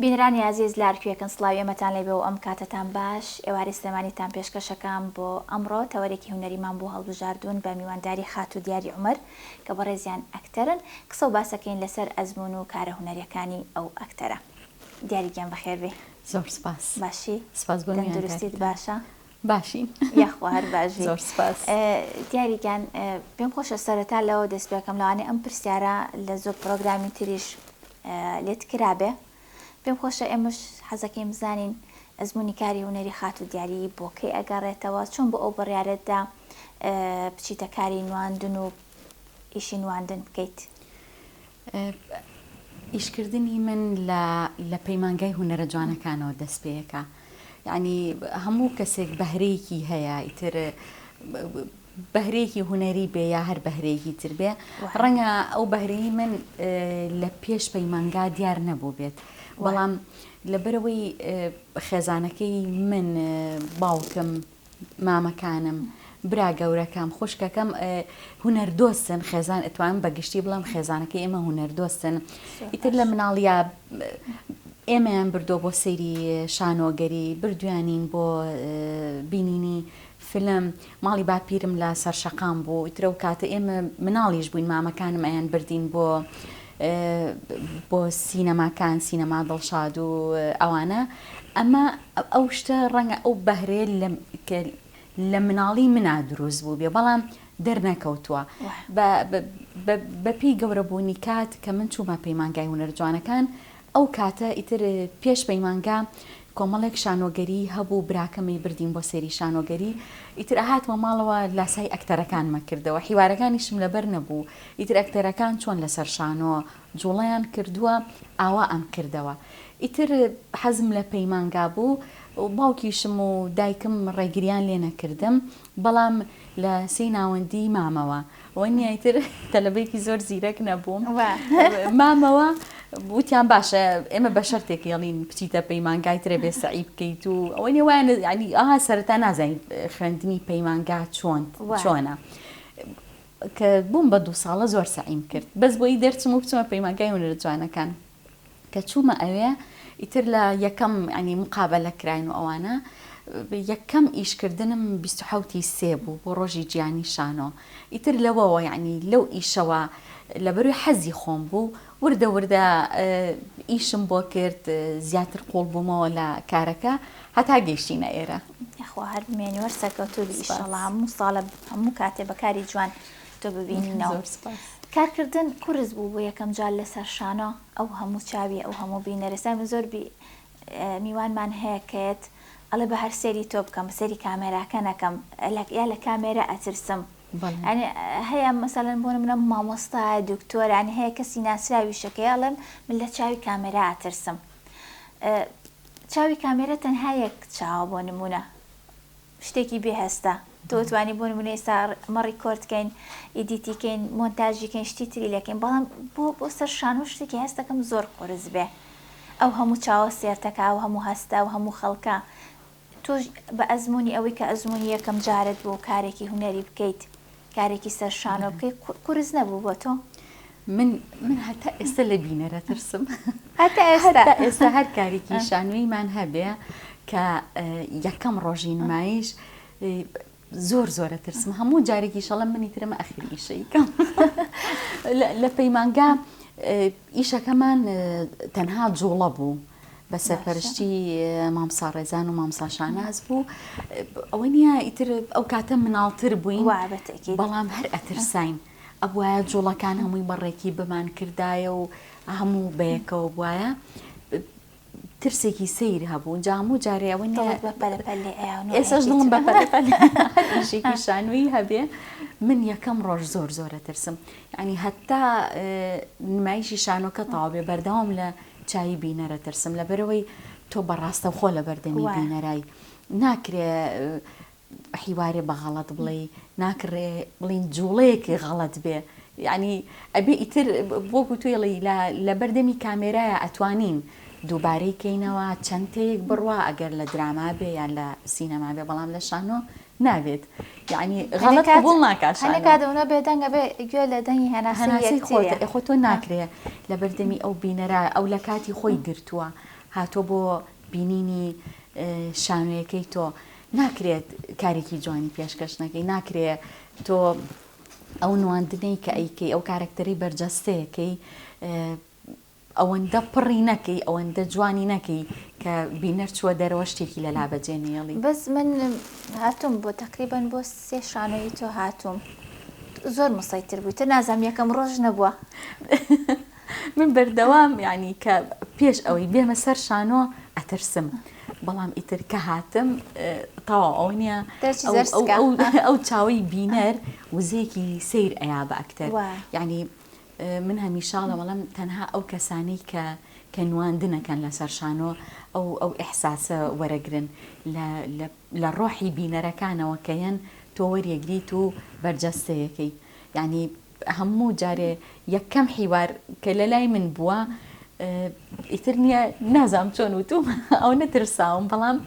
بینەرانی ئازیز لە هەرکوێکن سڵاوی ئێمەتان لێبێ و ئەم کاتەتان باش ئێوارەی سلێمانیتان پێشکەشەکەم بۆ ئەمڕۆ تەوەرێکی هونەریمان بۆ هەڵبژاردوون بە میوانداری خاتوو دیاری عومەر کە بەڕێزیان ئەکتەرن قسە و باسەکەین لەسەر ئەزموون و کارە هونەریەکانی ئەو ئەکتەرە دیاری گیان بەخێربێی. زۆر سپاس. باشی؟ سپاس بۆ تەندروستیت باشە؟ باشین. یاخوا هەر باش بی. زۆر سپاس. دیاری گیان پێم خۆشە سەرەتا لەوە دەست پێکەم لەوانەیە ئەم پرسیارە لە زۆر پرۆگرامی تریش لێت کرابێ پێم خۆشە ئێمەش حەزەکەین بزانین ئەزموونی کاری هونەری خاتوو دیاری بۆ کەی ئەگەڕێتەوە چۆن بۆ ئەو بڕیارەت دا بچیتە کاری نواندن و ئیشی نواندن بکەیت؟ ئیشکردنی من لە لە پەیمانگای هونەرە جوانەکانەوە دەست پێیەکا یعنی هەموو کەسێک بەهرەیەکی هەیە ئیتر بەهرەیەکی هونەری بێ یا هەر بەهرەیەکی تر بێ ڕەنگە ئەو بەهرەی من لە پێش پەیمانگا دیار نەبوو بێت بەڵام لەبەرەوەی خێزانەکەی من باوکم مامەکانم، برا گەورەکەم، خوشکەکەم هونەردۆستن، خێزان ئەتوانم بە گشتی بڵێم خێزانەکەی ئێمە هونەردۆستن. ئیتر لە مناڵیا ئێمەیان بردووە بۆ سەیری شانۆگەری، بردویانین بۆ بینینی فیلم، ماڵی باپیرم لە سەرشەقام بوو، ئیتر ئەو کاتە ئێمە مناڵیش بووین مامەکانم ئەیان بردین بۆ بۆ سینەماکان، سینەما دڵشاد و ئەوانە، ئەمە ئەو شتە ڕەنگە ئەو بەهرەیە لە کە لە مناڵی منا دروست بووبێ بەڵام دەرنەکەوتووە بە پێی گەورەبوونی کات کە من چوومە پەیمانگای هونەر جوانەکان ئەو کاتە ئیتر پێش پەیمانگا کۆمەڵێک شانۆگەری هەبوو براکەمی بردین بۆ سەیری شانۆگەری ئیتر ئەهاتمە ماڵەوە لاسای ئەکتەرەکانمە کردەوە حیوارەکانیشم لەبەر نەبوو ئیتر ئەکتەرەکان چۆن لەسەر شانۆ جوڵەیان کردووە ئاوا ئەم کردەوە ئیتر حەزم لە پەیمانگا بوو باوکیشم و دایکم ڕێگریان لێ نەکردم بەڵام لە سێی ناوەندی مامەوە وەنیە ئیتر تەلەبەیەکی زۆر زیرەک نەبووم مامەوە وتیان باشە ئێمە بە شەرتێک یەڵین بچیتە پەیمانگای ترە بێ سەعی بکەیت و ئەوە نیە وایان ینی ئاها سەرەتا نازانین خوێندنی پەیمانگا چۆن چۆنە کە بووم بە دوو ساڵە زۆر سەعیم کرد بەس بۆی دەرچم و بچمە پەیمانگای هونەرە جوانەکان کە چوومە ئەوێ ئیتر لە یەکەم ینی مقابەلە کراین و ئەوانە یەکەم ئیشکردنم 27 سێ بوو بۆ ڕۆژی جیانی شانۆ ئیتر لەوەوە یعنی لەو ئیشەوە لەبەروی حەزی خۆم بوو وردە وردە ئیشم بۆ کرد زیاتر قوڵ بوومەوە لە کارەکە هەتا گەیشتینە ئێرە. یاخوا هەر بمێنی وەر سەرکەوتوو بی ئیشەڵا هەموو ساڵە هەموو کاتێ بە کاری جوان تۆ ببینینەوە. زۆر سپاس. کارکردن قورس بوو بۆ یەکەم جار لەسەر شانۆ ئەو هەموو چاویە ئەو هەموو بینەرە ئێستا من زۆر بی میوانمان هەیە کەیەت ئەڵێ بە هەر سەیری تۆ بکەم سەیری کامێراکە نەکەم یا لە کامێرا ئەترسم یانی هەیە مەسەلەن بۆ نمونە مامۆستایە دکتۆر یانی هەیە کەسی ناسراویشە کە ئەڵێم من لە چاوی کامێرا ئەترسم چاوی کامێرە تەنها یەک چاوە بۆ نمونە شتێکی بێ هەستە تۆ توانی بۆ نمونە ئێستا ئەمە ڕیکۆرد کەین ئیدیتی کەین مۆنتاژی کەین شتی تری لەکەین بەڵام بۆ بۆ سەر شانۆ شتێکی هەستەکەم زۆر قورس بێ ئەو هەموو چاوە سێرتەکە ئەو هەموو هەستە ئەو هەموو خەڵکە تۆش بە ئەزموونی ئەوەی کە ئەزموونی یەکەم جارت بوو کارێکی هونەری بکەیت، کارێکی سەر شانۆ بکەیت، قورس نەبوو بۆ تۆ؟ من من هەتا ئێستا لە بینەرە ترسم. هەتا ئێستا؟ هەتا ئێستا هەر کارێکی شانۆیمان هەبێ کە یەکەم ڕۆژی نمایش زۆر زۆرە ترسم هەموو جارێکی شەڵم منی ترمە ئەخیر ئیشەیکەم لە پەیمانگا ئیشەکەمان تەنها جوڵە بوو بە سەرپەرشتی مامسا ڕێزان و مامسا شاناز بوو ئەوە نییە ئیتر ئەو کاتە مناڵتر بووین بەڵام هەر ئەترساین ئەبواە جوڵەکان هەمووی بەڕێکی بمان کردایە و هەموو بەیەکەوە بواە ترسێکی سەیر هەبوو جا هەموو جارێ ئەوە نییە دڵت بە پەلەپەل لێ ئەیا و نۆ ئێساش ئەیەکی دڵم تر. بە پەلەپەل هەر ئیشێکی شانۆیی هەبێ من یەکەم ڕۆژ زۆر زۆر ئەترسم یانی هەتا نمایشی شانۆکە تەواو بێ بەردەوام لە چاوی بینەر ئەترسم لەبەرئەوەی تۆ بە ڕاستەوخۆ لەبەردەمی وایە. بینەرای ناکرێ حیوارێ بە غەڵەت بڵێی ناکڕێ بڵین جوڵەیەکی غەڵەت بێ یعنی ئەبێ ئیتر وەکو تۆ ئەڵێی لە لەبەردەمی کامێرایە ئەتوانین دووبارەی کەینەوە چەند تەیک بڕوا ئەگەر لە دراما بێ یان لە سینەما بێ بەڵام لە شانۆ نابێت یعنی غەڵەت قبوڵ ناکا شانۆ. هەنێ کات ئەونە بێدەنگ ئەبێ گوێ لە دەنگی هەناسەی هەناسەی خۆتە یەکتریە. ئێ خۆ تۆ ناکرێ لەبەردەمی ئەو بینەرە ئەو لە کاتی خۆی گرتووە. هاتووە بۆ بینینی شانۆیەکەی تۆ ناکرێت کارێکی جوانی پێشکەش نەکەی ناکرێ تۆ ئەو نواندنەی کە ئەیکەی ئەو کارەکتەری بەرجەستەیەکەی ئەوەندە پڕی نەکەی ئەوەندە جوانی نەکەی کە بینەر چووە دەرەوە شتێکی لەلا بەجێ نەیەڵی. بەس من هاتووم بۆ تەقریبەن بۆ سێ شانۆیی تۆ هاتووم زۆر مسەیتر بووی تر نازانم یەکەم ڕۆژ نەبووە. من بەردەوام یانی کە پێش ئەوەی بێمە سەر شانۆ ئەترسم بەڵام ئیتر کە هاتم تەواو ئەوە نییە ئەو چاوەی بینەر وزەیەکی سەیر ئەیا بە ئەکتەر یعنی من هەمیشە ئەڵێم ئەڵێم تەنها ئەو کەسانەی کە کە نواندنەکەن لەسەر شانۆ ئەو ئەو ئیحساسە وەرەگرن لە لە لە ڕۆحی بینەرەکانەوە کە یەن تۆ وەریەگریت و بەرجەستەیەکەی یانی هەموو جارێ یەکەم حیوار کە لە لای من بووە ئیتر نییە نازانم چۆن وتوم ئەو نەترساوم بەڵام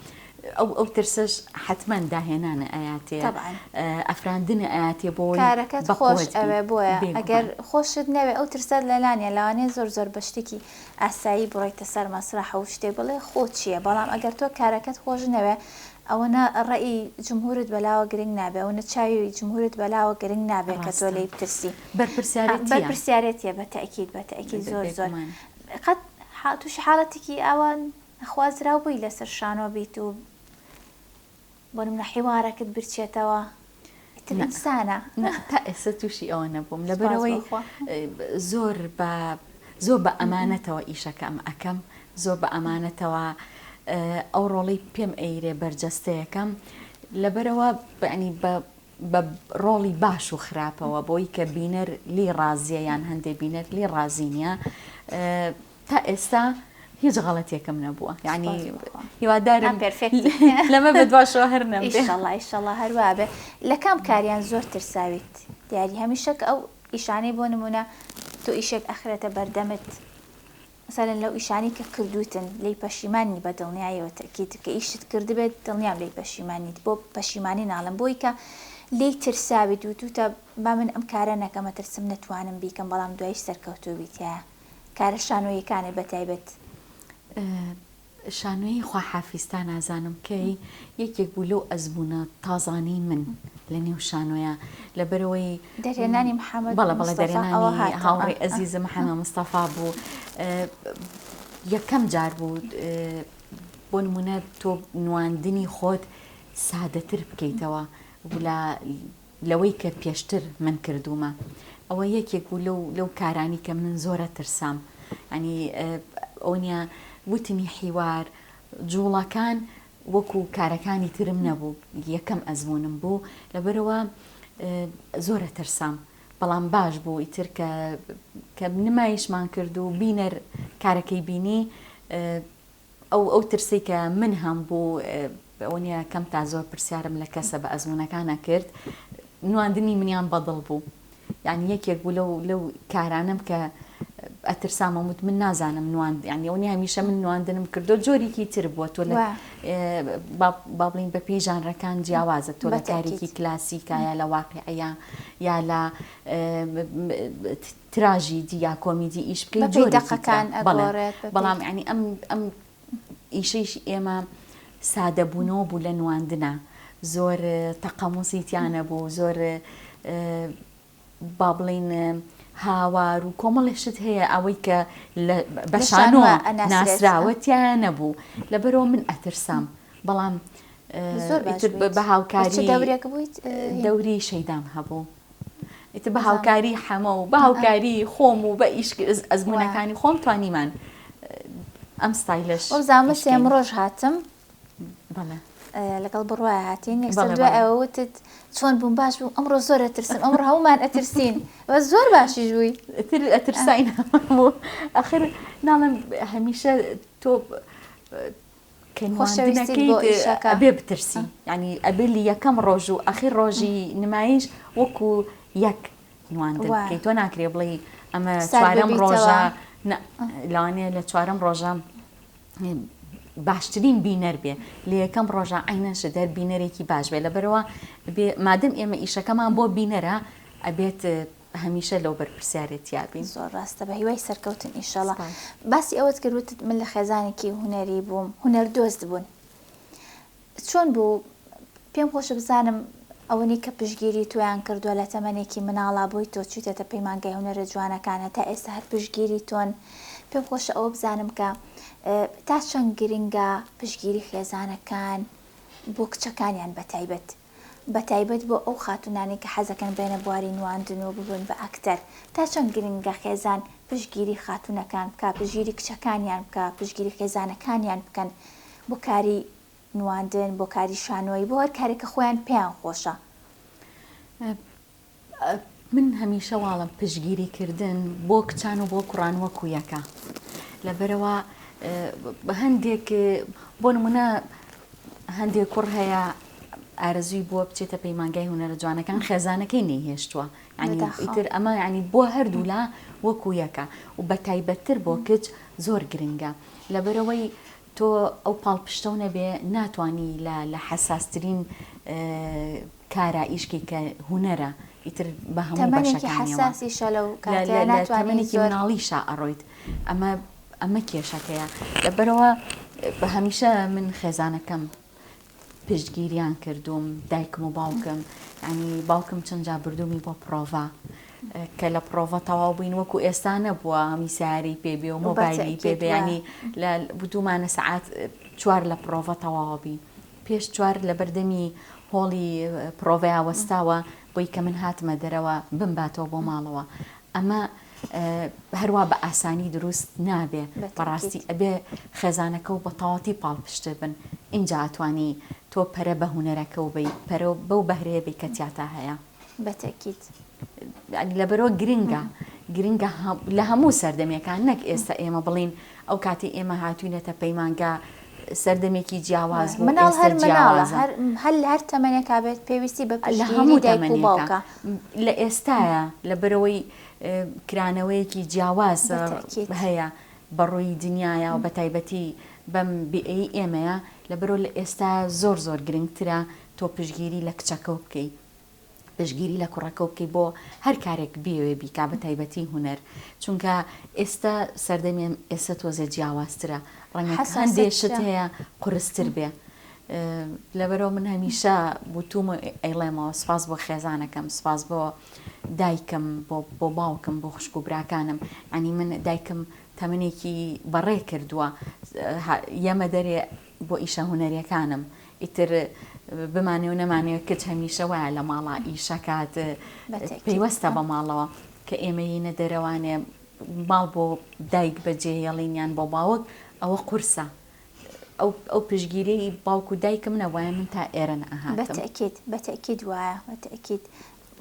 ئەو ئەو ترسەش حەتمەن داهێنانە ئەیاتێ تەبعەن. ئەفراندنە ئەیاتێ بۆی کارەکەت بە خۆش قوەت بی ئەوێ بۆیە بێگومان. ئەگەر خۆشت نەوێ ئەو ترسەت لەلا نیە لەوانەیە زۆر زۆر بە شتێکی ئاسایی بڕۆیتە سەر مەسرەح و شتێک بڵێ خۆ چیە بەڵام ئەگەر تۆ کارەکەت خۆش نەوێ ئەوەنە ڕەئی جمهورت بەلاوە گرنگ نابێ ئەوەنە چاوی جمهورت بەلاوە گرنگ نابێ کە تۆ ڕاستە لێی بترسی بەرپرسیارێتیە. بەرپرسیارێتیە بە تەئکید بە تەئکید زۆر زۆر بێگومان. قەت توشی حاڵەتێکی ئاوا نەخوازراو بووی لەسەر شانۆ بیت و بۆ نمونە حیوارەکت برچێتەوە ئیتر نا ئینسانە. نا تا ئێستا تووشی ئەوە نەبووم سوپاس لەبەرئەوەی بۆ خوا. زۆر بە زۆر بە ئەمانەتەوە ئیشەکەم ئەکەم زۆر بە ئەمانەتەوە ئەو ڕۆڵەی پێم ئەیرێ بەرجەستەیەکەم لەبەرئەوە یانی بە بە ڕۆڵی باش و خراپەوە بۆی کە بینەر لێی ڕازیە یان هەندێ بینەر لێی ڕازی نییە تا ئێستا هیچ غەڵەتێکم نەبووە یعنی هیوادارم لەمە بەدواشەوە هەر نەبێ ئیشەڵا ئیشەڵا هەر وابێ لە کام کاریان زۆر ترساویت دیاری هەمیشە کە ئەو ئیشانەی بۆ نمونە تۆ ئیشێک ئەخرێتە بەردەمت مەسەلەن لەو ئیشانەی کە کردووتن لێی پەشیمان نی بە دڵنیایەوە تەئکید کە ئیشت کردبێت دڵنیام لێی پەشیمان نیت بۆ پەشیمانی ناڵێم بۆی کە لێی ترساویت وتوتە با من ئەم کارە نەکەم ئەترسم نەتوانم بیکەم بەڵام دوایش سەرکەوتوو بی تیایا کارە شانۆییەکانت بە تایبەت. شانۆیی خواحافیز تا نازانم کەی یەکێک بوو لەو ئەزموونە تازانەی من لە نێو شانۆیا لەبەرئەوەی دەرهێنانی محەمەد بەڵێ بەڵێ مستەفا ئەوە دەرهێنانی هاتە هاوڕێی ئەزیزم محەمەد مستەفا بوو یەکەم جار بوو بۆ نموونە تۆ نواندنی خۆت سادەتر بکەیتەوە لە لەوەی کە پێشتر من کردوومە ئەوە یەکێک بوو لەو لەو کارانی کە من زۆرە ترسام ینی ئەوە نیە وتنی حیوار جوڵەکان وەکو کارەکانی ترم نەبوو یەکەم ئەزمونم بوو لەبەرەوە زۆرە ترسام بەڵام باش بوو ئیتر کە کە نمایشمان کرد و بینەر کارەکەی بینی ئەو ئەو ترسەی کە من هەم بوو ئەوە نیە کەم تا زۆر پرسیارم لە کەسە بە ئەزموونەکان ئەکرد نواندنی منیان بەدڵ بوو یعنی یەکێک بوو لەو لەو کارانەم کە ئەترسامە وت من نازانم نواند یعنی ئەو نیە هەمیشە من نواندنم کردو جۆرێکی تر بووە تۆ لە با بڵین بە پێی ژانرەکان جیاوازە تۆ لە کارێکی کلاسیکە یا لە واقعە یا لە تراژیدی یا کۆمیدی ئیش بکەی بەپێی جۆرێکی ترە دەقەکان بەڵێ ئەگۆڕێت بەپێی بەڵام یانی ئەم ئەم ئیشەیش ئێمە سادەبوونەوە بوو لە نواندنا زۆر تەقەموسی تیا نەبوو زۆر با بڵین هاوار و کۆمەڵێ شت هەیە ئەوەی کە لە بە لە شانۆ شانۆ ئەناسرێت ناسراوە تیا نەبوو لەبەرەوە من ئەترسام بەڵام زۆر باش ئیتر بوویت بە بە چ هاوکاری دەورێک بوویت هین دەوری شەیدام هەبوو ئیتر بە هاوکاری حەمە و بە هاوکاری خۆم و بە ئیش ئەزموونەکانی خۆم توانیمان ئەم ستایلەش وەبزانم ئیش سێم بکەین. ڕۆژ هاتم بەڵێ لەگەڵ بڕوای هاتین یەکسەر بەڵێ دوای بەڵێ ئەوە وتت چۆن بووم باش بووم ئەمڕۆ زۆر ئەترسم ئەمڕۆ هەموومان ئەترسین بە زۆر باشیش بووی ئیتر ئەترساین هەموو ئەخر ناڵێم هەمیشە تۆ کە خۆشەویستیت بۆ نواندنەکەیت ئیشەکە. ئەبێ بترسی یانی ئەبێ لە یەکەم ڕۆژ و ئەخیر ڕۆژی نمایش وەکو یەک نواندن وایە. بکەیت تۆ ناکرێ بڵێی ئەمە سارد چوارەم ببیتەوە. ڕۆژە نا لەوانەیە لە چوارەم ڕۆژە باشترین بینەر بێ لە یەکەم ڕۆژە عەینەن شت هەر بینەرێکی باش بێ لەبەرئەوە بێ مادەم ئێمە ئیشەکەمان بۆ بینەرە ئەبێت. هەمیشە لەو بەرپرسیارێتیا بین. زۆر ڕاستە بە هیوای سەرکەوتن ئیشەڵا. باسی ئەوەت کرد وتت من لە خێزانێکی هونەری بووم هونەر دۆست بوون چۆن بوو پێم خۆشە بزانم ئەوەنی کە پشتگیری تۆیان کردووە لە تەمەنێکی مناڵا بۆی تۆ چوویتەتە پەیمانگای هونەرە جوانەکان هەتا ئێستا هەر پشتگیری تۆن پێم خۆشە ئەوە بزانم کە تا چەند گرنگە پشتگیری خێزانەکان بۆ کچەکانیان بەتایبەت بەتایبەت بۆ ئەو خاتوونانەی کە حەزەکەن بێنە بواری نواندن و ببن بە ئەکتەر، تا چەند گرنگە خێزان پشتگیری خاتوونەکان بکا، پشتگیری کچەکانیان بکا، پشتگیری خێزانەکانیان بکەن بۆ کاری نواندن، بۆ کاری شانۆیی، بۆ هەر کارێک کە خۆیان پێیان خۆشە. من هەمیشە واڵم پشتگیری کردن بۆ کچان و بۆ کوڕان وەکو یەکە لەبەرەوە هەندێک بۆ نمونە هەندێک کوڕ هەیە ئارەزووی بووە بچێتە پەیمانگای هونەرە جوانەکان خێزانەکەی نەیهێشتووە ئیتر ئەمە ینی بۆ هەردوولا وەکو یەکە و بە تایبەتتر بۆ کچ زۆر گرنگە لەبەرەوەی تۆ ئەو پاڵپشتەو نەبێ ناتانی لە لە حەساسترین کارا ئیشکەی کە هونەرە ئیتر بە هەموو تەمەنێکی بەشەکانیەوە حەساسیشە لەو لە کاتەیا لە لە ناتوانی تەمەنێکی زۆر مناڵیشا ئەڕۆیت ئەمە ئەمە کێشەکەیە لەبەرئەوە هەمیشە من خێزانەکەم پشتگیریان کردووم دایکم و باوکم یانی باوکم چەند جار بردوومی بۆ پرۆڤە کە لە پرۆڤە تەواو بووین وەکو ئێستا نەبووە هەمی سیارەی پێ بێ و مۆبایلی پێ بەتەئکید بێ وایە ینی لە بتومانە سەعات چوار لە پرۆڤە تەواوە بین پێش چوار لەبەردەمی هۆڵی پڕۆڤەیا وەستاوە بۆی کە من هاتمە دەرەوە بمباتەوە بۆ ماڵەوە ئەمە هەروا بە ئاسانی دروست نابێ بەڕاستی ئەبێ خێزانەکە و بە تەواتی پاڵپشتر بن ئینجا ئەتوانی تۆ پەرە بە هونەرەکە و بی پەرە بەو بەهرەیە بی کە تیاتا هەیە. بەتەکید. لەبەرئەوە گرنگە گرنگە لە هەموو سەردەمێکان نەک ئێستا ئێمە بڵین ئەو کاتی ئێمە هاتوینەتە پەیمانگا سەردەمێکی جیاواز بوو مناڵ ئێستا هەر مناڵە جیاوازە هەر هەر لە هەر تەمەنێکا بێت پێویستی بە لە پشتگیری هەموو دایک و تەمەنێکا باوکە. لە ئێستایا لەبەرئەوەی کرانەوەیەکی جیاواز بەتەئکید. هەیە بەڕووی دنیایا و بەتایبەتی بەم بیئەی ئێمەیا لەبەرئەوە لە ئێستایا زۆر زۆر گرنگترە تۆ پشتگیری لە کچەکەو بکەی پشتگیری لە کوڕەکەو بکەی بۆ هەر کارێک بیەوێ بیکا بە تایبەتی هونەر چونکە ئێستا سەردەمی ئێستا تۆزێ جیاوازترە ڕەنگە هەندێ شت حەساسترە. هەیە قورستر بێ لەبەرەوە من هەمیشە وتوم و ئەیڵێمەوە سوپاس بۆ خێزانەکەم سوپاس بۆ دایکم بۆ بۆ باوکم بۆ خوشک و براکانم یانی من دایکم تەمەنێکی بەڕێ کردووە یەمە دەرێ بۆ ئیشە هونەریەکانم ئیتر بمانێ و نەمانەوێ کچ هەمیشە وایە لە ماڵا ئیشەکات پەیوەستە بە ماڵەوە کە ئێمە یینە دەرەوانێ ماڵ بۆ دایک بەجێ هێڵین یان بۆ باوک ئەوە قورسە ئەو ئەو پشتگیریی باوک و دایکم نەبوایە من تا ئێرە نەئەهاتم. بەتەئکید بەتەئکید وایە بەتەئکید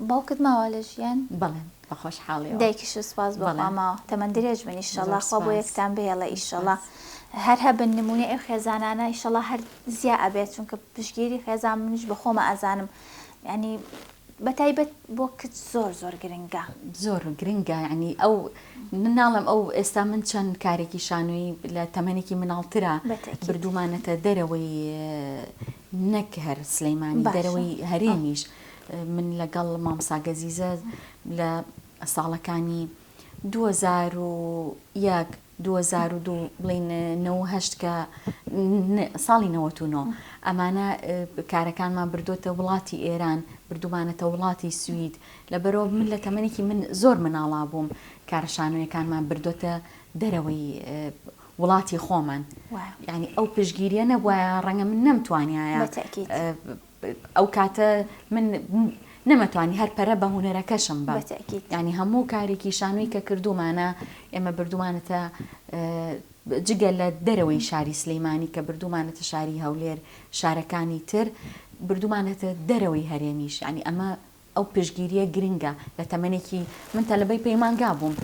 باوکت ماوە لە ژیان؟ بەڵێ بە خۆشحاڵیەوە. دایکیشت سوپاس بۆ خوا بەڵێ. ماوە تەمەن درێژ بن ئیشەڵا زۆر خوا بۆ سوپاس. یەکتان بهێڵێ ئیشەڵا سوپاس. هەر هەبن نمونەی ئەو خێزانانە ئیشەڵا هەر زیا ئەبێت چونکە پشتگیری خێزان منیش بە خۆمە ئەزانم یانی بەتایبەت بۆ کچ زۆر زۆر گرنگە. زۆر گرنگە یانی ئەو من ناڵێم ئەو ئێستا من چەند کارێکی شانۆیی لە تەمەنێکی مناڵترا بەتەئکید. بردوومانەتە دەرەوەی نەک هەر سلەیمانی باشە. دەرەوەی هەرێمیش من لەگەڵ مامۆستا گەزیزە لە ساڵەکانی 2001 2002 بڵین 98 کە ساڵی 99 ئەمانە کارەکانمان بردووەتە وڵاتی ئێران بردوومانەتە وڵاتی سوید لەبەرئەوە من لە تەمەنێکی من زۆر مناڵا بووم کارە شانۆیەکانمان بردووەتە دەرەوەی وڵاتی خۆمان یعنی ئەو پشتگیریە نەبوایە ڕەنگە من نەمتوانیایە ئەو کاتە من نەمەتوانی هەر پەرە بە هونەرەکەشم بەم یعنی هەموو کارێکی شانۆی کە کردومانە ئێمە بردومانەتە جگە لە دەرەوەی شاری سلەیمانی کە بردومانەتە شاری هەولێر شارەکانی تر بردومانەتە دەرەوەی هەرێمیش یعنی ئەمە ئەو پشتگیریە گرنگە لە تەمەنێکی من تەلەبەی پەیمانگا بووم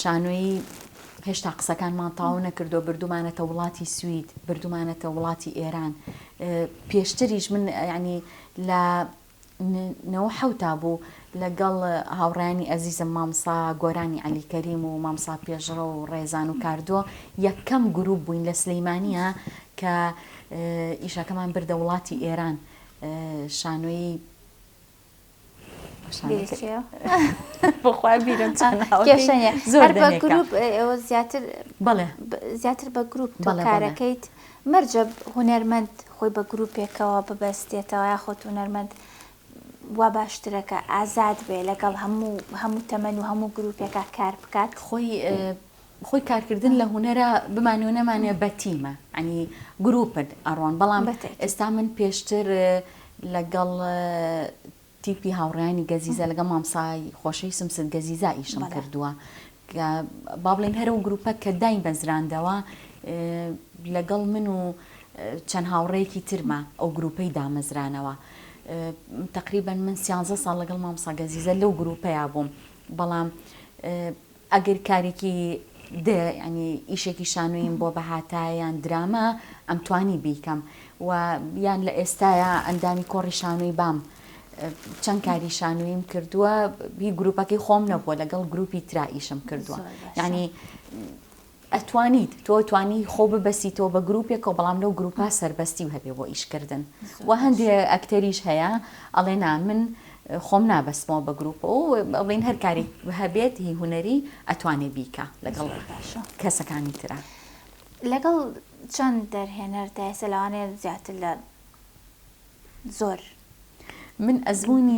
شانۆیی هێشتا قسەکانمان تەواو نەکردووە بردومانەتە وڵاتی سوید بردومانەتە وڵاتی ئێران پێشتریش من ینی لە نەوە حەوتا بوو لەگەڵ هاوڕیانی ئەزیزم مامسا گۆرانی عەلی کەریم و مامسا پێشڕە و ڕێزان و کاردۆ یەکەم گروپ بووین لە سلەیمانە کە ئیشەکەمان بردە وڵاتی ئێران شانۆیی. بەخوا بیرم زۆر بە گروپ ئەوە زیاتر بەڵێ زیاتر بە گروپ تۆ کارەکەیت مەرجە هونەرمەند خۆی بە گروپێکەوە ببەستێتەوە یاخود هونەرمەند وا باشترە کە ئازاد بێ لەگەڵ هەموو هەموو تەمەن و هەموو گروپێکا کار بکات. خۆی خۆی کارکردن لە هونەرا بمانێ و نەمانێ بە تیمە یانی گروپن ئەڕۆن بەڵام ئێستا من پێشتر لەگەڵ تیپی هاوڕێیانی گەزیزە لەگەڵ مامسای خۆشەویستم ست گەزیزا ئیشم کردووە کە با بڵێین هەر ئەو گروپە کە دایمەزراندەوە لەگەڵ من و چەند هاوڕێیەکی ترمە ئەو گروپەی دامەزرانەوە تقریبا من سیانزە ساڵ لەگەڵ مامۆستا گەزیزە لەو گروپەیا بووم بەڵام ئەگەر کارێکی دە ینی ئیشێکی شانۆیم بۆ بەهاتایە یان دراما ئەمتوانی بیکەم و یان لە ئێستایا ئەندامی کۆڕی شانۆی بام چەند کاری شانۆیم کردووە هی گروپەکەی خۆم نەبووە لەگەڵ گروپی ترا ئیشم کردووە یعنی ئەتوانیت تۆ توانی خۆ ببەسیتەوە بە گروپێکەوە بەڵام لەو گروپا سەربەستی و هەبێ بۆ ئیشکردن و هەندێ ئەکتەریش هەیە ئەڵێ نا من خۆم نابەستمەوە بە گروپەوە و بڵین هەر کارێک هەبێت هی هونەری ئەتوانێ بیکا لەگەڵ کەسەکانی ترا. لەگەڵ چەند دەرهێنەر تا ئێستا لەوانەیە زیاتر لە زۆر من ئەزموونی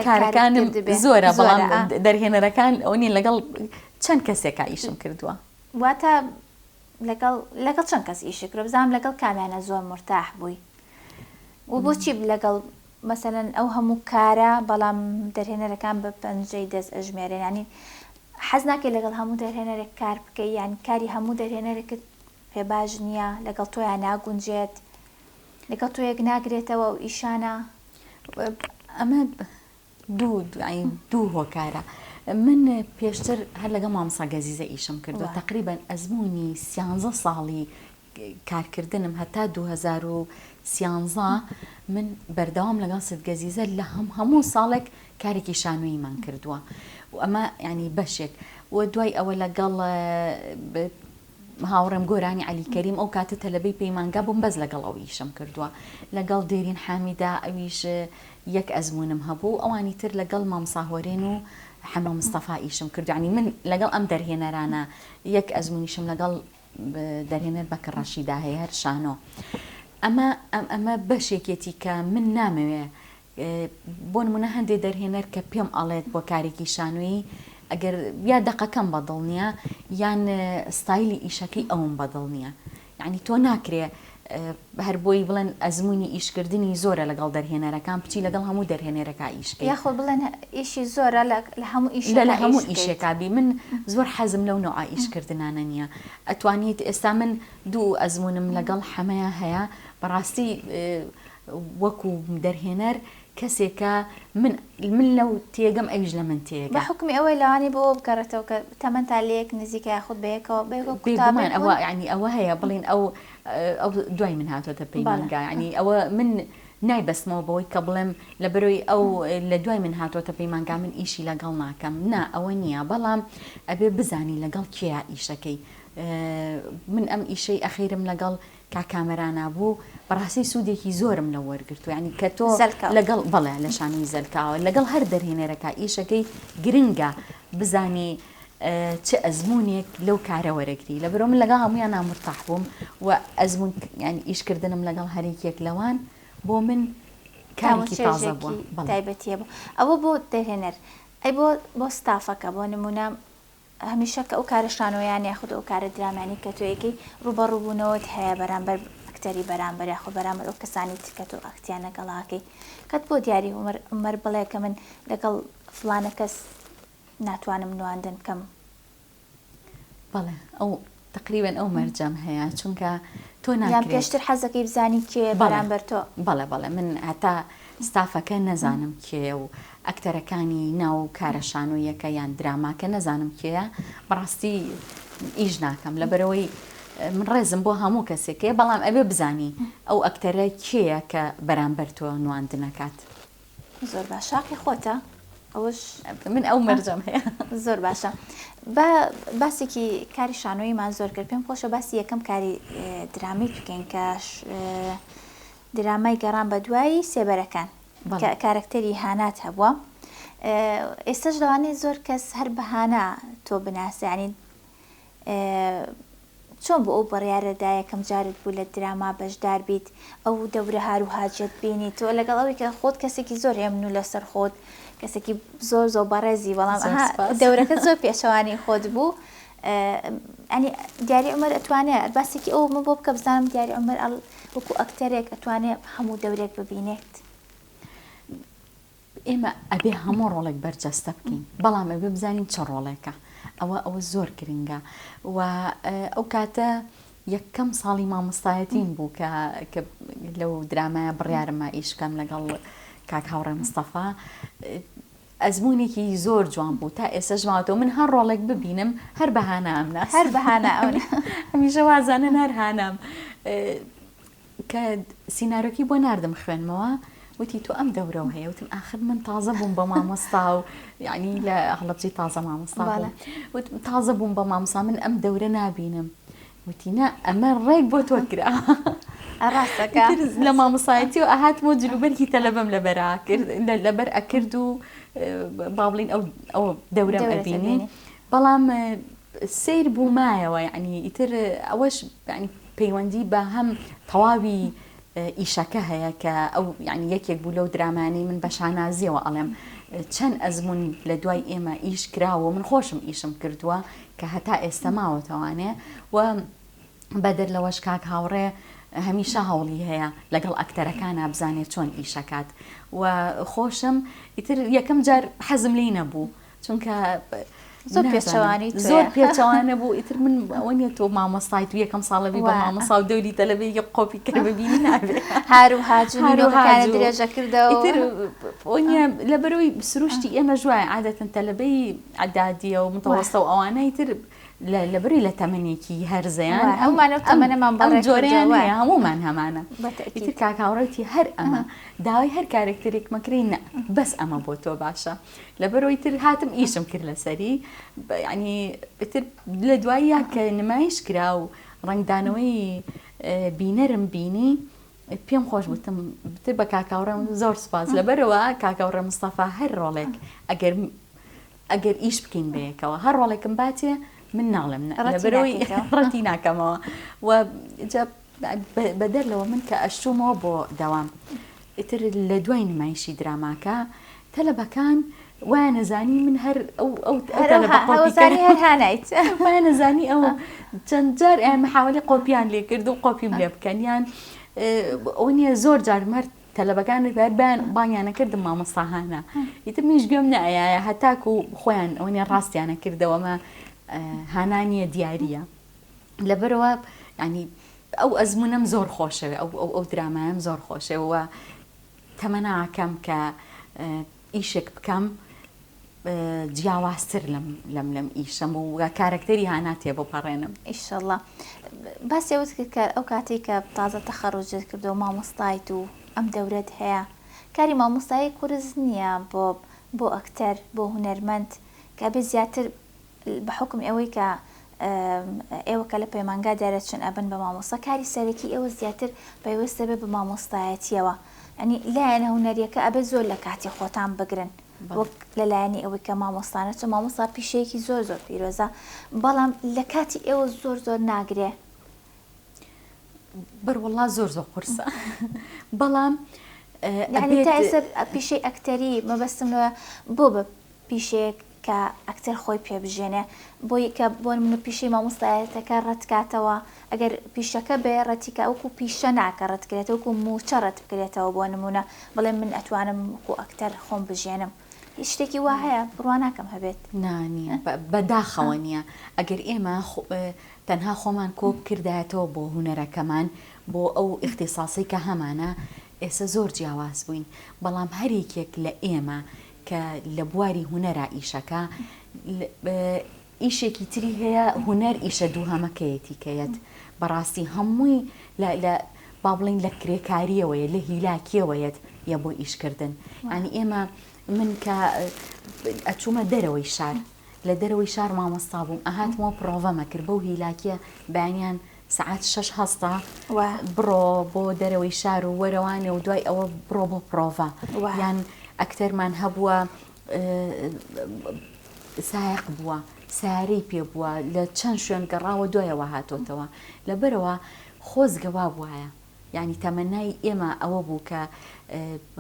کارەکانم زۆرە بەڵام دەرهێنەرەکان ئەو نین لەگەڵ چەند کەسێکا ئیشم کردووە. واتە لەگەڵ لەگەڵ چەند کەس ئیشت کردووە بزانم لەگەڵ کامیانە زۆر مورتاح بووی و بۆچی لەگەڵ مەسەلەن ئەو هەموو کارە بەڵام دەرهێنەرەکان بە پەنجەی دەست ئەژمێرێن یانی حەز ناکەی لەگەڵ هەموو دەرهێنەرێک کار بکەی یان کاری هەموو دەرهێنەرێکت پێ باش نییە لەگەڵ تۆیا ناگونجێت لەگەڵ تۆ یەک ناگرێتەوە ئەو ئیشانە؟ ئەمە دوو دوو هۆکارە من پێشتر هەر لەگەڵ مامۆستا گەزیزە ئیشم کردو تقریبا ئەزمموی سیانزە ساڵی کارکردنم هەتا 2013 من بەردەوام لەگەڵ ست گەزیزە لە هەم هەموو ساڵێک کارێکی شانۆییمان کردووە و ئەمە ینی بەشێک و دوای ئەوە لەگەڵ هاوڕێم گۆرانی عەلی کەریم ئەو کاتە تەلەبەی پەیمانگا بووم بەس لەگەڵ ئەو ئیشم کردووە لەگەڵ دێرین حامیدا ئەویش یەک ئەزموونم هەبوو ئەوانی تر لەگەڵ مامۆستا هۆرێن و حەمە مستەفا ئیشم کردو یانی من لەگەڵ ئەم دەرهێنەرانە یەک ئەزموونیشم لەگەڵ دەرهێنەر بەکر ڕەشیدا هەیە هەر شانۆ ئەمە ئەمە بەشێکێتی کە من نامەوێ بۆ نمونە هەندێ دەرهێنەر کە پێم ئەڵێت بۆ کارێکی شانۆیی ئەگەر یا دەقەکەم بەدڵ نییە یان ستایلی ئیشەکەی ئەوم بەدڵ نییە یعنی تۆ ناکرێ هەر بۆی بڵێن ئەزمموی ئیشکردنی زۆرە لەگەڵ دەرهێنەرەکان بچی لەگەڵ هەموو دەرهێنەرەکە ئیشکە یاخۆ بڵێن ئیشی زۆرە لە هەموو ئیش لە هەموو ئیشێکا بی من زۆر حەزم لەو نوعە ئیشکردنانە نییە ئەتوانیت ئێستا من دوو ئەزمونم لەگەڵ حەمەیە هەیە بەڕاستی وەکو دەرهێنەر کەسێکە من من لەو تێگەم ئەویش لە من تێگا. بە حوکمی ئەوەی لەوانەیە بۆ ئەوە بگەڕێتەوە کە تەمەنتان لەیەک نزیکە یاخود بەیەکەوە بەیەکەوە قوتابی بێگومان ئەوە بوون؟ یانی ئەوە هەیە بڵێین ئەو ئەو دوای من هاتۆتە بەڵێ. پەیمانگا یانی ئەوە من نایبەستمەوە بەوەی کە بڵێم لەبەرەوەی ئەو لە دوای من هاتۆتە پەیمانگا من ئیشی لەگەڵ ناکەم نا ئەوە نییە بەڵام ئەبێ بزانی لەگەڵ کێیا ئیشەکەی من ئەم ئیشەی ئەخیرم لەگەڵ کاک کامەرانا بوو بەڕاستی سوودێکی زۆرم لەو وەرگرتووە یانی کە تۆ لەگەڵ بەڵێ لە شانۆی زەلکاوە لەگەڵ هەر دەرهێنەرەکە ئیشەکەی گرنگە بزانی چ ئەزمونێک لەو کارە وەرەگری لە بەرەوە من لەگەڵ هەمویان نامرتاح بووم و ئەزمون یانی ئیشکردنم لەگەڵ هەرێکێک لەوان بۆ من کارێکی تازە بووە تایبەتیە بوو ئەوە بۆ دەرهێنەر ئەی بۆ بۆ ستافەکە بۆ نمونە هەمیشە کە ئەو کارە شانۆیانە یاخود ئەو کارە درامایانەی کە تۆ ئەیکەی ڕووبەڕووبوونەوەت هەیە بەرامبەر ئەکتەری بەرامبەر یاخود بەرامبەر ئەو کەسانی تر کە تۆ ئەکتیان لەگەڵ ئەکەی کەت بۆ دیاری عومەر عومەر بڵێ کە من لەگەڵ فڵانە کەس ناتوانم نواندن بکەم. بەڵێ ئەو تەقریبەن ئەو مەرجەم هەیە چونکە تۆ ناکرێت. یان پێشتر حەزەکەی بزانی کێیە بەرامبەر تۆ؟ بەڵێ بەڵێ من هەتا ستافەکە نەزانم کێیە و ئەکتەرەکانی ناو کارە شانۆییەکە یان دراماکە نەزانم کێیە بەڕاستی ئیش ناکەم لەبەرئەوەی من ڕێزم بۆ هەموو کەسێک هەیە بەڵام ئەبێ بزانی ئەو ئەکتەرە کێیە کە بەرامبەر تۆ نواندنەکات. زۆر باشە حەقی خۆتە ئەوەش من ئەو مەرجەم هەیە. زۆر باشە با باسێکی کاری شانۆییمان زۆر کرد پێم خۆشە باسی یەکەم کاری درامیت بکەین کە درامای گەڕان بە دوای سێبەرەکان کە کارەکتەری هانات هەبووە. ئێستاش لەوانەیە زۆر کەس هەر بە هانا تۆ بناسێ یانی چۆن بۆ ئەو بڕیارە دا یەکەم جارت بوو لە دراما بەشدار بیت ئەو دەورە هار و هاجەت بینی تۆ لەگەڵ ئەوەی کە خۆت کەسێکی زۆر هێمن و لەسەر خۆت کەسێکی زۆر زۆر بەڕێزی بەڵام زۆر ئەها سپاس. دەورەکە زۆر پێچەوانەی خۆت بوو ئەنی دیاری عومەر ئەتوانێ باسێکی ئەو من بۆ بکە بزانم دیاری عومەر ئەڵ وەکو ئەکتەرێک ئەتوانێ هەموو دەورێک ببینێت. ئێمە ئەبێ هەموو ڕۆڵێک بەرجەستە بکەین بەڵام ئەبێ بزانین چ ڕۆڵێکە ئەوە ئەوە زۆر گرنگە و ئەو کاتە یەکەم ساڵی مامۆستایەتیم بوو کە کە لەو درامایە بڕیارمە ئیش بکەم لەگەڵ کاک هاوڕێ مستەفا ئەزمونێکی زۆر جوان بوو تا ئێسش ماوەتەوە من هەر ڕۆڵێک ببینم هەر بە هانام ناس هەر بە هانا هەمیشە وازانن هەر هانام کە سینارۆکەی بۆ ناردم خوێنمەوە وتی تۆ ئەم دەورەو هەیە وتم ئاخر من تازە بووم بە مامۆستا و یعنی لە هەڵەبجەی تازە مامۆستا بووم وتم تازە بووم بە مامۆستا من ئەم دەورە نابینم وتی نا ئەمە ڕێک بۆ تۆ کرا ڕاستەکە لە مامۆسایەتی و ئەهاتمەوە جلوبەرگی تەلەبەم لەبەرا کرد لەبەر ئەکرد و با بڵین ئەو ئەو دەورەم ئەبینی بەڵام سەیر بوو مایەوە یەعنی ئیتر ئەوەش یەعنی پەیوەندی بە هەم تەواوی ئیشەکە هەیە کە ئەو یعنی یەکێک بوو لەو درامانەی من بە شانازیەوە ئەڵێم چەند ئەزمون لە دوای ئێمە ئیش کراوە من خۆشم ئیشم کردووە کە هەتا ئێستا ماوەتەوانێ و بەدەر لەوەش کاک هاوڕێ هەمیشە هەوڵی هەیە لەگەڵ ئەکتەرەکانا بزانێت چۆن ئیشەکات و خۆشم ئیتر یەکەم جار حەزم لی نەبوو چونکە زۆر پێچەوانەی تۆیە. زۆر پێچەوانە بوو ئیتر من ئەوە نییە تۆ مامۆستایت و یەکەم ساڵە بی بە مامۆستا و دەوری تەلەبەیەکی قۆپی کەر ببینی نابێ هار و هاج و نینۆکەکانت درێژە کردەوە ئیتر ئەوە نییە لەبەرەوەی سروشتی ئێمە ژوایە عادەتەن تەلەبەی عەدادیە و متەوەستە و ئەوانە ئیتر لەبەرەوەی لە تەمەنێکی هەرزەیان هەموومان ئەو تەمەنەمان ئەم جۆرەیان هەیە هەموومان هەمانە ئیتر کاک هاوڕێتی هەر ئەمە داوای هەر کارێکتەرێک مەکرێ نا بەس ئەمە بۆ تۆ باشە لەبەرئەوەی تر هاتم ئیشم کرد لەسەری یعنی ئیتر لە دواییا کە نمایش کرا و ڕەنگدانەوەی بینەرم بینی پێم خۆش بوتم تر بە کاکاوڕێم زۆر سپاس لەبەرەوە کاکاوڕێ مستەفا هەر ڕۆڵێک ئەگەر ئەگەر ئیش بکەین بەیەکەوە هەر ڕۆڵێکم باتێ من ناڵێم لەبەرەوەی ڕەتی ناکەمەوە و بەدەر لەوە من کە ئەشچوومەوە بۆ دەوام ئیتر لە دوای نمایشی دراماکە تەلەبەکان وایان ئەزانی من هەر ئەو ئەو تەلەبە قۆپیکەرە هەر هانایت وایان ئەزانی ئەو چەند جار ئەیان محاولی قۆپیان لێ کرد و قۆپیم لێ بکەن یان ئەو نییە زۆر جار مەر تەلەبەکان هەر بان بانگیانە کردم مامۆستا هانا ئیتر منیش گوێم نەئەیایە هەتاکو خۆیان ئەو نییە ڕاستیانە کردەوە مە هانا نییە دیارییە لەبەرەوە ینی ئەو ئەزموونەم زۆر خۆشەوێ ئەو ئەو ئەو درامایەم زۆر خۆشەوێ و تەمەنا ئەکەم کە ئیشێک بکەم جیاوازتر لەم لەم لەم ئیشەم و کارەکتەری هانا تێبپەڕێنم. ئیشەڵا. باسی ئەوەت کرد کە ئەو کاتەی کە تازە تەخەڕوجت کردووە مامۆستایت و ئەم دەورەت هەیە کاری مامۆستایی قورس نییە بۆ بۆ ئەکتەر بۆ هونەرمەند کە ئەبێ زیاتر بە حوکمی ئەوەی کە ئێوە کە لە پەیمانگا دەرەچن ئەبن بە مامۆستا کاری سەرەکی ئێوە زیاتر پەیوەست دەبێت بە مامۆستایەتیەوە یانی لایەنە هونەریەکە ئەبێت زۆر لە کاتی خۆتان بگرن وەک لە لایەنی ئەوەی کە مامۆستانە چۆن مامۆستا پیشەیەکی زۆر زۆر پیرۆزە بەڵام لە کاتی ئێوە زۆر زۆر ناگرێ بەروەڵا زۆر زۆر قورسە بەڵام یعنی تا ئێستا پیشەی ئەکتەری مەبەستم لەوە بۆ بە پیشەیەک کە ئەکتەر خۆی پێ بژێنێ بۆی کە بۆ نمونە پیشەی مامۆستایەتەکە ڕەتکاتەوە ئەگەر پیشەکە بێ ڕەتیکا وەکو پیشە ناکە ڕەتکرێتەوە وەکو موچە ڕەت بکرێتەوە بۆ نمونە بڵێ من ئەتوانم وەکو ئەکتەر خۆم بژێنم هیچ شتێکی وا هەیە بڕوا ناکەم هەبێت. نا نییە بەداخەوە نییە ئەگەر ئێمە تەنها خۆمان کۆ بکردایەتەوە بۆ هونەرەکەمان بۆ ئەو ئیختیساسەی کە هەمانە ئێسە زۆر جیاواز بووین بەڵام هەر یەکێک لە ئێمە کە لە بواری هونەرا ئیشەکا ئیشێکی تری هەیە هونەر ئیشە دووهەمەکەیەتی کە یەت بەڕاستی هەمووی لە لە با بڵین لە کرێکاریەوەیە لە هیلاکیەوەیەت یە بۆ ئیشکردن ینی ئێمە من کە ئەچوومە دەرەوەی شار لە دەرەوەی شار مامۆستا بووم ئەهاتمەوە پرۆڤەمە کرد بەو هیلاکیە بەیانیان سەعات شەش هەستە بڕۆ بۆ دەرەوەی شار و وەرەوانێ و دوای ئەوە بڕۆ بۆ پرۆڤە یان ئەکتەرمان هەبووە. سایەق بووە، سەیارەی پێ بووە، لە چەند شوێن گەڕاوە دوایەوە هاتۆتەوە. لەبەرئەوە خۆزگە وا بوایە. یانی تەمەنای ئێمە ئەوە بوو کە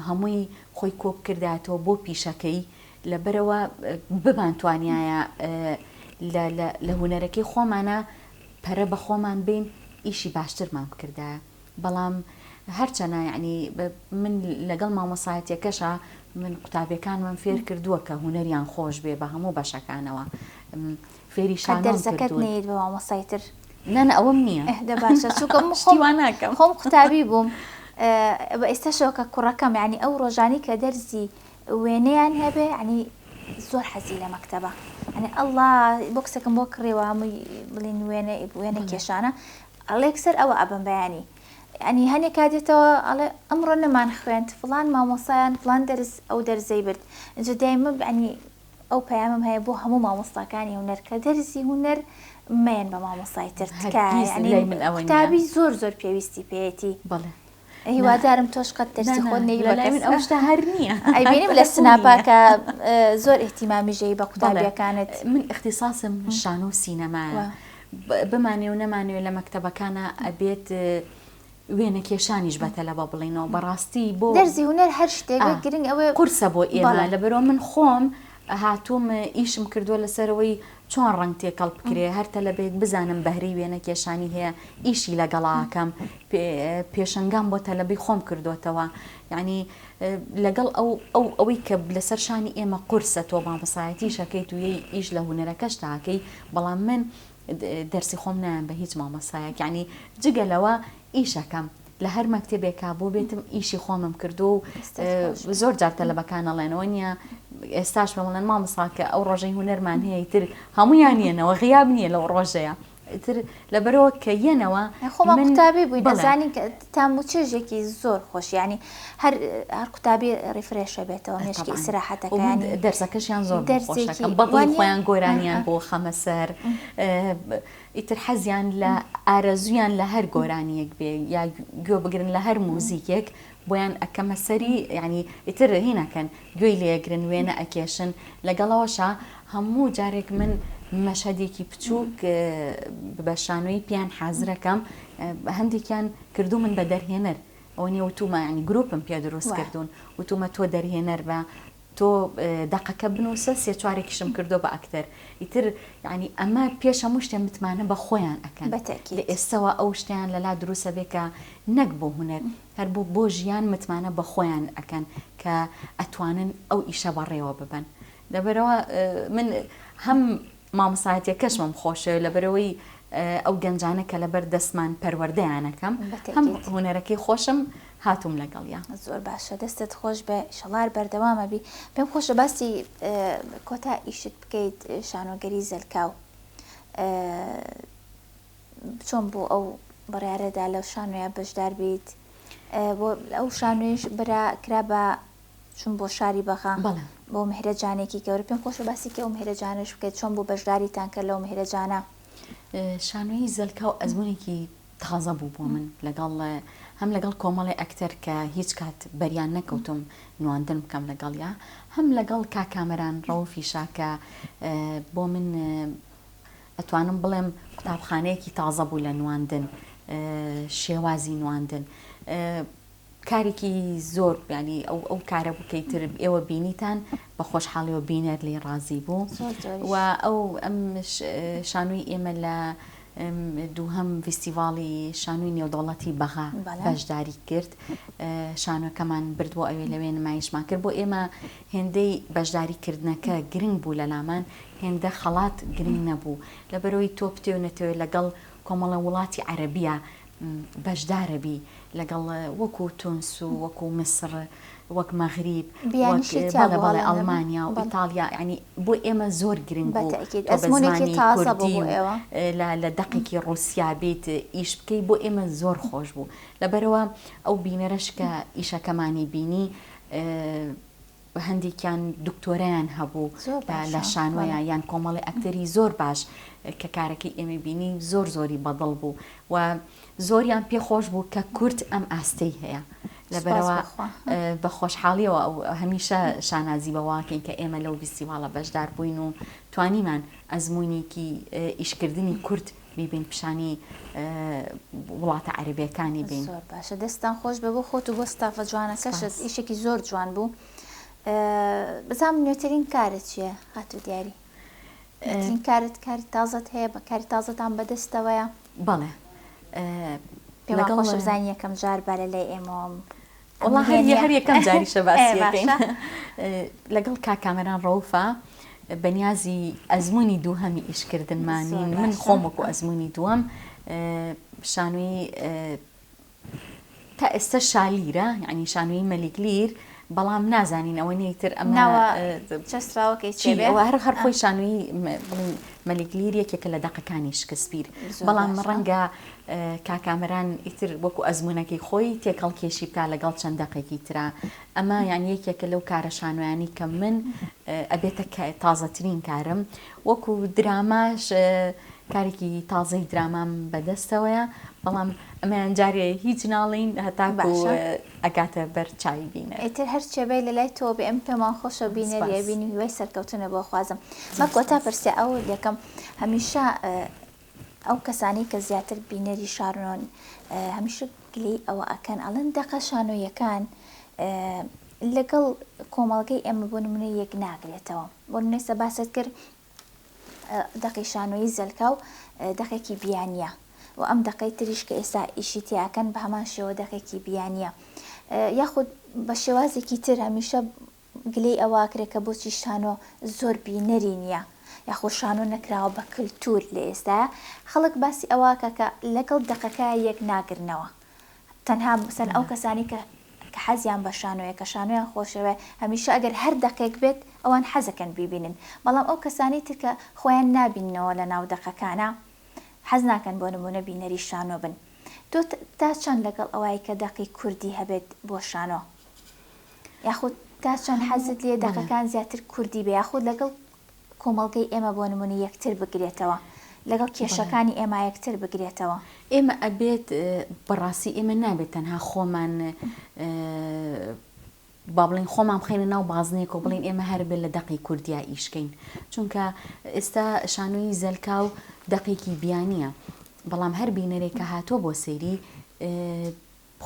هەمووی خۆی کۆ بکردایەتەوە بۆ پیشەکەی، لەبەرئەوە بمانتوانیایە لە هونەرەکەی خۆمانا پەرە بە خۆمان بەین ئیشی باشترمان بکردایە. بەڵام هەرچەنە یەعنی من لەگەڵ مامۆسایەتیەکەشا من قوتابیەکانمم فێر کردووە کە هونەریان خۆش بێ بە هەموو بەشەکانەوە فێری قەت شانۆم دەرزەکەت کردوون. نەیت بە مامۆستای تر؟ نا نا ئەوەم نییە. ئه دە باشە چونکە من شتی خۆم وا ناکەم. خۆم قوتابی بووم بە ئێستاشەوە کە کوڕەکەم یەعنی ئەو ڕۆژانەی کە دەرزی وێنەیان هەبێ یەعنی زۆر حەزی لە مەکتەبە یەعنی ئەڵا بۆکسێکم بۆ کڕیوە هەمووی بڵێن وێنە وێنە کێشانە ئەڵێ یەکسەر ئەوە ئەبم بەیانی یانی هەنێ کات دێتەوە ئەڵێ ئەمڕۆ نەمان خوێند فڵان مامۆسایان فڵان دەرس ئەو دەرزەی برد ئینجا دایمە یانی ئەو پەیامم هەیە بۆ هەموو مامۆستاکانی هونەر کە دەرزی هونەر مەیەن بە مامۆستای تر تکایە هەرگیز یانی لای من ئەوە نییە. قوتابی زۆر زۆر پێویستی پێیەتی بەڵێ هیوادارم تۆش قەت دەرسی نا خۆت نا نەیی بە لەلای کەس من ئەو شتە هەر نییە ئەیبینم لە هەر بوونی سناپا نییە. کە زۆر ئیهتیمامی ژەی بە بەڵێ قوتابیەکانت. من ئیختیساسم شانۆ و سینەمایە وا. بمانەوێ و نەمانەوێ لە مەکتەبەکانا ئەبێت وێنە کێشانیش بە تەلەبە بڵێینەوە بەڕاستی بۆ دەرزی هونەر هەر شتێک بێ گرنگ ئەوەیە قورسە بۆ ئێمە بەڵێ. لەبەرئەوە من خۆم هاتووم ئیشم کردووە لەسەرەوەی چۆن ڕەنگ تێکەڵ بکرێ هەر تەلەبەیەک بزانم بەهرەی وێنە کێشانی هەیە ئیشی لەگەڵا ئەکەم پێشەنگام بۆ تەلەبەی خۆم کردۆتەوە یانی لەگەڵ ئەو ئەو ئەوەی کە لەسەر شانی ئێمە قورسە تۆ مامۆسایەتیش ئەکەیت و یەی ئیش لە هونەرەکەشتا ئەکەی بەڵام من دەرسی خۆم نایەم بە هیچ مامۆسایەک یانی جگە لەوە ئیشەکەم لە هەر مەکتەبێکا بۆ بێتم ئیشی خۆمم کردو و زۆر جار تەلەبەکان ئەڵێنەوە نییە ئێستاش پێم ئەڵێن مامۆستا کە ئەو ڕۆژەی هونەرمان هەیە ئیتر هەموویان یەنەوە غیاب نییە لەو ڕۆژەیە ئیتر لەبەرەوە کە یەنەوە خۆمان من قوتابی بووین بەڵێ. ئەزانین کە تام و چێژێکی زۆر خۆش یانی هەر هەر قوتابی ڕیفرێشە بێتەوە مێشکی طبعا ئیسراحەتەکە و من یانی دەرسەکەشیان زۆر بۆ دەرسێکی خۆشەکەم بەدڵی وانیە خۆیان گۆرانیان بۆ خەمە سەر ئیتر حەزیان لە ئارەزوویان لە هەر گۆرانیەک بێ یا گوێ بگرن لە هەر موزیکێک بۆیان ئەکەمە سەری یانی ئیتر هینەکەن گوێی لێگرن وێنە ئەکێشن لەگەڵەوەشا هەموو جارێک من مەشهەدێکی بچووک بە شانۆیی پێیان حازرەکەم هەندێکیان کردوومن بە دەرهێنەر ئەوە نیە وتومە یانی گروپم پێ دروست کردوون وتومە تۆ دەرهێنەر بە تۆ دەقەکە بنووسە سێ چوارێکیشم کردووە بە ئەکتەر ئیتر یانی ئەمە پێش هەموو شتێ متمانە بە خۆیان ئەکەن لە ئێستەوە ئەو شتیان لەلا دروستە بێ کە نەک بۆ هونەر هەر بۆ بۆ ژیان متمانە بە خۆیان ئەکەن کە ئەتوانن ئەو ئیشە بەڕێوە ببەن لەبەرئەوە من هەم مامۆستایەتیەکەشمم خۆشەوێت لەبەرئەوەی ئەو گەنجانە کە لەبەر دەستمان پەروەردەیان ئەکەم هەم هونەرەکەی خۆشم هاتووم لەگەڵیا. زۆر باشە دەستت خۆش بێ ئیشەڵا هەر بەردەوام ئەبی پێم خۆشە باسی کۆتا ئیشت بکەیت شانۆگەری زەلکاو چۆن بوو ئەو بڕیارەدا لەو شانۆیە بەشدار بیت بۆ ئەو شانۆیش برا کرا بە چون بۆ شاری بەغا بۆ مهرەجانێکی گەورە پێم خۆشە باسی کە ئەو مهرەجانەش بکەیت چۆن بوو بەشداریتان کرد لەو مهرەجانە؟ شانۆیی زەلکاو ئەزموونێکی تازە بوو بۆ من لەگەڵ هەم لەگەڵ کۆمەڵی ئەکتەر کە هیچ کات بەریان نەکەوتم نواندن بکەم لەگەڵیا هەم لەگەڵ کاک کامەران ڕەوفیشا کە بۆ من ئەتوانم بڵێم قوتابخانەیەکی تازە بوو لە نواندن شێوازی نواندن کارێکی زۆر یانی ئەو ئەو کارە بوو کە ئیتر ئێوە بینیتان بە خۆشحاڵیەوە بینەر لێی ڕازی بوو و ئەو ئەم شانۆی ئێمە لە دووهەم ڤیستیڤاڵی شانۆی نێودەوڵەتی بەغا بەشداری کرد شانۆکەمان برد بۆ ئەوێ لەوێ نمایشمان کرد بۆ ئێمە هێندەی بەشداری کردنەکە گرنگ بوو لە لامان هێندە خەڵات گرنگ نەبوو لەبەرەوەی تۆ بتێ و نەتەوێت لەگەڵ کۆمەڵە وڵاتی عەرەبیە بەشدارەبی لەگەڵ وەکو تونس و وەکو میسر وەک مەغریب وەک بەڵێ بەڵێ ئەڵمانیا و ئیتاڵیا یانی بۆ ئێمە زۆر گرنگ بوو تۆ بە زمانی کوردی و لە دەقێکی ڕووسیا بیت ئیش بکەی بۆ ئێمە زۆر خۆش بوو لەبەرئەوە ئەو بینەرەش کە ئیشەکەمانی بینی هەندێکیان دکتۆرایان هەبوو لە شانۆیا یان کۆمەڵی ئەکتەری زۆر باش کە کارەکەی ئێمەی بینی زۆر زۆری بەدڵ بوو و زۆریان پێ خۆش بوو کە کورد ئەم ئاستەی هەیە. لەبەرئەوە بە خۆشحاڵیەوە هەمیشە شانازی بەوەکەین کە ئێمە لەو ڤیستیواڵە بەشدار بووین و توانیمان ئەزموونێکی ئیشکردنی کورد بیبین پیشانی وڵاتە عەرەبیەکانی بین. زۆر باشە دەستتان خۆش بێ بۆ خۆت و بۆ ستافە جوانەکەشت ئیشێکی زۆر جوان بوو. بزانم نوێترین کارت چییە خاتوو دیاری؟ نوێترین کارت کاری تازەت هەیە بە کاری تازەتان بەدەستەوەیە؟ بەڵێ پێمان خۆشە بزانین یەکەم جار با لە لای ئێمەوە وەڵا هەر هەر یەکەم جاریشە باسیەکەین لەگەڵ کاک کامەران ڕەوفە بەنیازی ئەزمموی دووهەمی ئیشکردنمانین من خۆم وەکو ئەزمموی دووەم شانوی تا ئێستا شالیرە یعنی شانوی مەلیک لیر بەڵام نازانین ئەوە نیتر ئەم ناوە چەسراوەکەی چی ئەوە هەر هەر خۆی شانوی بڵین مەلیک لیر یەکێکە لە دەقەکانی شکسپیر بەڵام ڕەنگە کاک کامەران ئیتر وەکو ئەزموونەکەی خۆی تێکهەڵکێشی بکا لەگەڵ چەند دەقێکی ترا ئەمە یان یەکێکە لەو کارە شانۆیانی کە من ئەبێتە تازەترین کارم وەکو دراماش کارێکی تازەی درامام بەدەستەوەیە بەڵام ئەمەیان جارێ هیچ ناڵین هەتاکو ئەگاتە بەر چاوی بینەر. ئیتر هەر چێ بێ لە لای تۆوە بێ ئێمە پێمان خۆشە بینەری ئەبین و هیوای سەرکەوتنت بۆ خوازم. مە کۆتا پرسیار ئەوە لێکەم هەمیشە ئەو کەسانەی کە زیاتر بینەری شانۆن هەمیشە گلەی ئەوە ئەکەن ئەڵێن دەقە شانۆیەکان لەگەڵ کۆمەڵگەی ئێمە بۆ نمونە یەک ناگرێتەوە بۆ نمونە ئێستا باست کرد دەقی شانۆیی زەلکاو دەقێکی بیانیە و ئەم دەقەی تریش کە ئێستا ئیشی تیاکەن بە هەمان شێوە دەقێکی بیانیە یاخود بە شێوازێکی تر هەمیشە گلەی ئەوە ئەکرێ کە بۆچی شانۆ زۆر بینەری نییە یاخۆ شانۆ نەکراوە بە کلتور لە ئێستایا خەڵک باسی ئەوە ئەکا کە لەگەڵ دەقەکە یەک ناگرنەوە تەنها مەسەن ئەو کەسانی کە کە حەزیان بە شانۆیە کە شانۆیان خۆشەوێ هەمیشە ئەگەر هەر دەقێک بێت ئەوان حەزەکەن بیبینن بەڵام ئەو کەسانی تر کە خۆیان نابیننەوە لە ناو دەقەکانا حەز ناکەن بۆ نمونە بینەری شانۆ بن تۆ تا چەند لەگەڵ ئەوای کە دەقی کوردی هەبێت بۆ شانۆ؟ یاخود تا چەند حەزت لێیە دەقەکان زیاتر کوردی بێ یاخود لەگەڵ کۆمەڵگەی ئێمە بۆ نمونە یەکتر بگرێتەوە لەگەڵ کێشەکانی ئێمە یەکتر بگرێتەوە؟ ئێمە ئەبێت بەڕاستی ئێمە نابێت تەنها خۆمان با بڵێین خۆمان بخەینە ناو بازنەیەک و بڵێین ئێمە هەر بێ لە دەقی کوردیا ئیشکەین چونکە ئێستا شانۆیی زەلکاو دەقێکی بیانیە بەڵام هەر بینەرێک کە هاتووە بۆ سەیری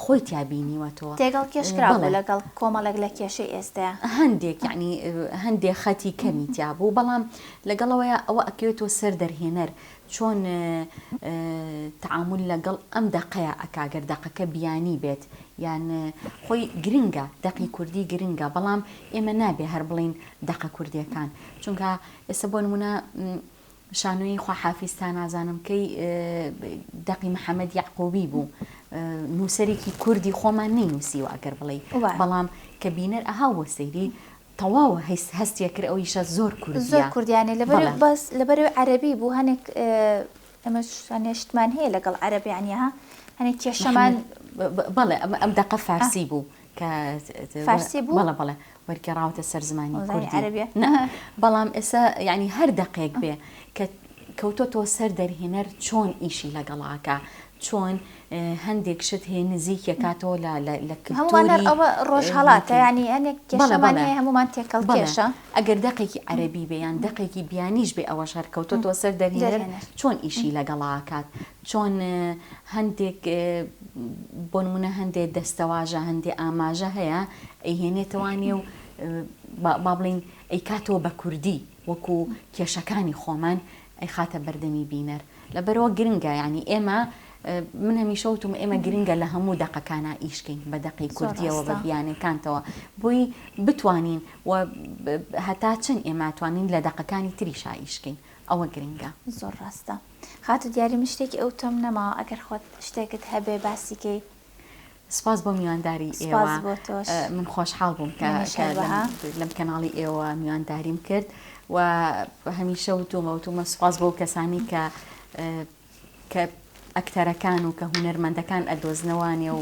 خۆی تیا بینیوەتەوە. تێکەڵ کێش کرابوو لەگەڵ کۆمەڵێک لە کێشەی ئێستایا. هەندێک یەعنی هەندێ خەتی کەمی تیا بوو بەڵام لەگەڵەوەیا ئەوە ئەکەوێتەوە سەر دەرهێنەر چۆن تەعامول لەگەڵ ئەم دەقەیا ئەکا گەر دەقەکە بیانی بێت یان خۆی گرنگە دەقی کوردی گرنگە بەڵام ئێمە نابێ هەر بڵێین دەقە کوردیەکان چونکە ئێستا بۆ نمونە شانۆیی خواحافیز تا نازانم کەی دەقی محەمەد یەعقوبی بوو نووسەرێکی کوردی خۆمان نەینووسیوە ئەگەر بڵێی بەڵام کە بینەر ئەها بۆ سەیری تەواو هەستیە کرد ئەو ئیشە زۆر کوردیە زۆر کوردیانێ لەبەر بەس لەبەر عەرەبی بوو هەنێک ئەمەش هەنێ شتمان هەیە لەگەڵ عەرەب یانی ها هەنێک کێشەمان بەڵێ ئەم دەقە فارسی بوو کە فارسی بوو بەڵێ بەڵێ وەرگێڕاوەتە سەر زمانی کوردی عەرەبیە بەڵام ئێستا یعنی هەر دەقێک بێ کە کەوتۆتەوە سەر دەرهێنەر چۆن ئیشی لەگەڵاکە چۆن هەندێک شت هەیە نزیکیەکاتەوە لە لە هەموومان هەر ئەوە ڕۆژهەڵاتە یعنی هەنێک کێشەمان هەیە هەموومان تێکەڵ کێشە ئەگەر دەقێکی عەرەبی بێ یان دەقێکی بیانیش بێ ئەوەش هەر کەوتۆتەوە سەر دەرهێنەر چۆن ئیشی لەگەڵاکات چۆن هەندێک بۆ نمونە هەندێک دەستەواژە هەندێ ئاماژە هەیە ئەیهێنێتەوە نێو با بڵین ئەیکاتەوە بە کوردی وەکو کێشەکانی خۆمان ئەیخاتە بەردەمی بینەر لەبەرئەوە گرنگە یانی ئێمە من هەمیشە وتم ئێمە گرنگە لە هەموو دەقەکانا ئیشکەین بە دەقی کوردیەوە بە بیانەکانتەوە بۆی بتوانین و هەتا چەند ئێمە توانین لە دەقەکانی تریشا ئیشکەین ئەوە گرنگە. زۆر ڕاستە خاتوو دیاری من شتێکی ئەوتۆم نەماوە ئەگەر خۆت شتێکت هەبێ باسی کەی. سپاس بۆ میوانداری ئێوە من خۆشحاڵ بووم کە لەم کەناڵی ئێوە میوانداریم کرد و هەمیشە وتومە وتومە سپاس بۆ کەسانی کە کە ئەکتەرەکان و کە هونەرمەندەکان ئەدۆزنەوانێ و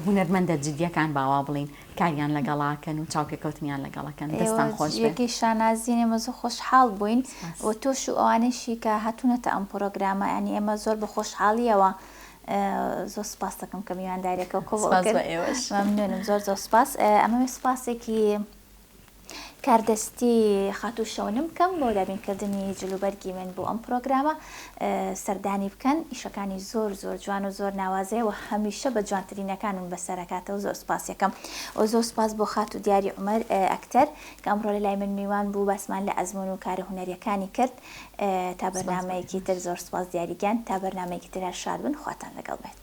هونەرمەندە جدیەکان باوا بڵین کاریان لەگەڵاکەن و چاوپێکەوتنیان لەگەڵەکەن دەستان خۆش بێ شانازین ئێمە زۆر خۆشحاڵ بووین و تۆش و ئەوانەشی کە هاتوونەتە ئەم پرۆگرامە ینی ئێمە زۆر بە خۆشحاڵیەوە. زۆر سپاس دەکەم کە میوانداریەکە قبوڵ کرد. مەمنونم زۆر زۆر سپاس. ئەمەوێ سپاسێکی کاردەستی خاتوو شەونم بکەم بۆ دابینکردنی جلوبەرگی من بۆ ئەم پرۆگرامە سەردانی بکەن ئیشەکانی زۆر زۆر جوان و زۆر ناوازەیە و هەمیشە بە جوانترینەکانم بەسەرەکاتەوە زۆر سپاسیەکەم و زۆر سپاس بۆ خاتوو دیاری عومەر ئەکتەر کە ئەمڕۆ لە لای من میوان بوو باسمان لە ئەزموون و کارە هونەریەکانی کرد تا بەرنامەیەکی تر زۆر سپاس دیاری گیان تا بەرنامەیەکی تر هەر شاد بن خواتان لەگەڵ بێت.